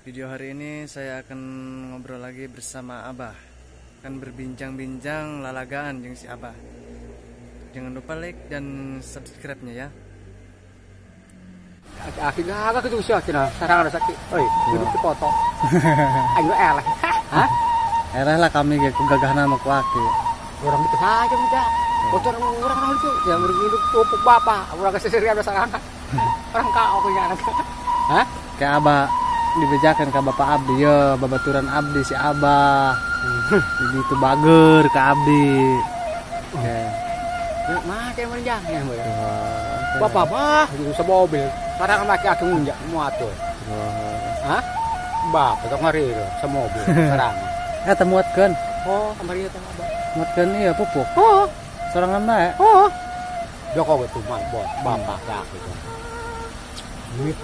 Video hari ini saya akan ngobrol lagi bersama Abah. Akan berbincang-bincang lalagaan jeung si Abah. Jangan lupa like dan subscribe-nya ya. Aki gagah gitu sih akhirnya. Sarang ada sakit. Oi, duduk di foto. Ayo eleh. Hah? Eleh lah kami ge ku gagahna mah ku aki. Orang itu saja muda. Kotor orang itu yang hidup pupuk bapak, orang keseserian ada sarangan. Orang kau punya anak. Hah? Kayak Abah dibejakan ke bapak abdi ya, babaturan abdi si Abah. Jadi itu bager ke abdi. Oke. Mah kayak menjang ya. Bapak mah di semobil. Sekarang laki aku ngunjak muat tuh. Hah? Bapak kok ngeri itu semobil sekarang. Temuatkeun. Oh, kemarin itu Abah. Muatkeun iya pupuk. Oh. Sorangan bae. Oh. Joko gitu mah bos, bapak ya gitu. Duit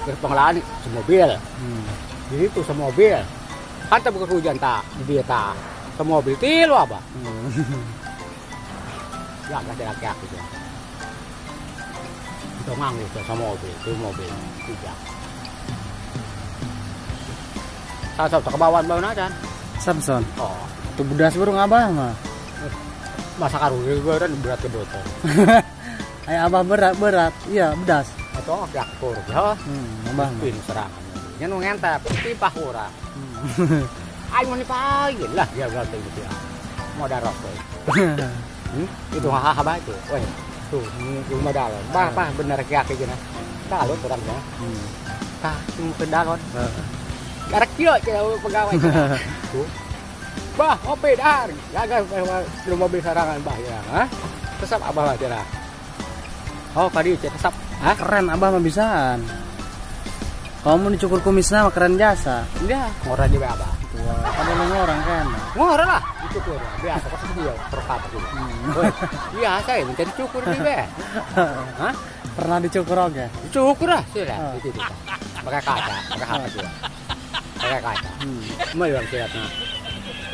berpengelolaan semobil. Jadi itu semobil. Kan tak buka hujan tak, dia tak. Semobil tilu apa? Ya enggak ada laki gitu. Itu nganggur tuh semobil, itu mobil tidak. Samson ke bawah bawah aja. Samson. Oh, itu budas burung Abah mah. Masa karung gue kan berat ke botol. Ayo Abah berat, iya bedas. Atau agak kur, ya. Abah. Pin serangan. Nya nu ngentep, pipah urang. Ayo mau dipain lah, ya berarti gitu ya. Mau darah kowe. Itu haha bae tuh. Woi, tuh rumah dalon. Bah, bah bener kieu gini. Talon orangnya. Tah, ke dalon. Karek kieu pegawai. Tuh. Bah, ngopi dar. Gagal belum mobil sarangan bah ya. Hah? Kesap Abah lah cenah. Oh, tadi cek kesap. Hah? Keren Abah mah bisaan. Kamu dicukur kumisna mah keren jasa. Iya, ngora juga Abah. Wah, kada lu ngorang kan. Ngora lah, dicukur. Biasa kok dia perkat gitu. Iya, saya minta dicukur di be. Hah? Pernah dicukur oge? Dicukur lah, sih lah. Itu. Pakai kaca, pakai HP juga. Pakai kaca. Mau yang siapnya.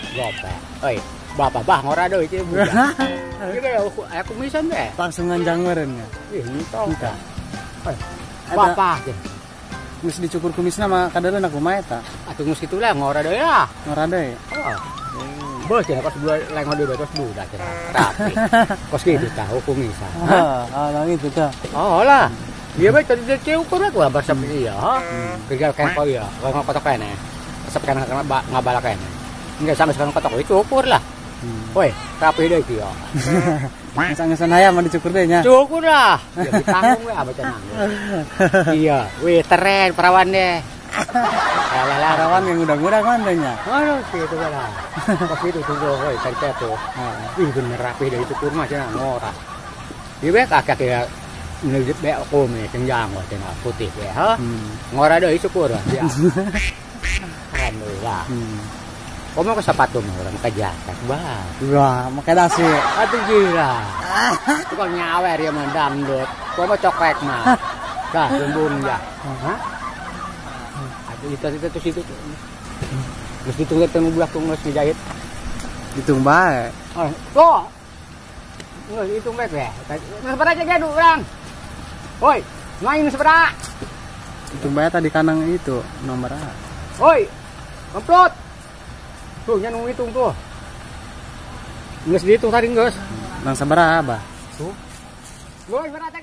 Gope. Oi, bapak bah ngora deui ieu budak. Ieu aya kumisan be. Langsung nganjang meureun nya. Ih, entong. Oi. Bapak ge. Geus dicukur kumisna mah kadeuleuna kumaha eta? Atuh geus kitu lah ngora deui lah. Ngora deui. Oh. Beuh cenah kos dua lengo deui kos budak cenah. Rapi. Kos kitu tah kumisan. Heeh, ah gitu tah. Oh lah. Ieu bae tadi dicukur ku barsep ieu, ha. Kerja kengko ieu, kengko kotok kene. Resep kene ngabalak kene. Enggak sampai sekarang kotok itu cukur lah. Woi, rapi deh kieu. Ngesan-ngesan hayam mah dicukur deh nya. Cukur lah. Ya ditanggung we abah cenah. Iya, wih teren perawan deh. Alah perawan yang muda-muda kan deh nya. Aduh, kitu lah. Pas itu tunggu woi cancet tuh. Ih bener rapi deh cukur mah cenah ngora. Ieu we kakek ya ngeujit be kumis jenjang we cenah putih we, ha. Ngora deui cukur ya. Keren deui lah. Kamu ke sepatu mah orang ke jaket bah. Wah, make dasi. Atuh gila. Tukang nyawer ya mah dangdut. Kamu cokrek mah. Dah bumbung ya. Hah? Aduh itu terus itu. Terus ditunggu temu budak tunggu ngejahit. Hitung bae. Oh, kok. Nggak hitung bae ya. Sabaraha aja urang. Woi, main sabaraha. Hitung bae tadi kanang itu nomor A. Woi, komplot. Tuh, nya nunggu hitung tuh. Nges dihitung tadi nges. Nang sabaraha Abah? Tuh. Woi, sabaraha teh?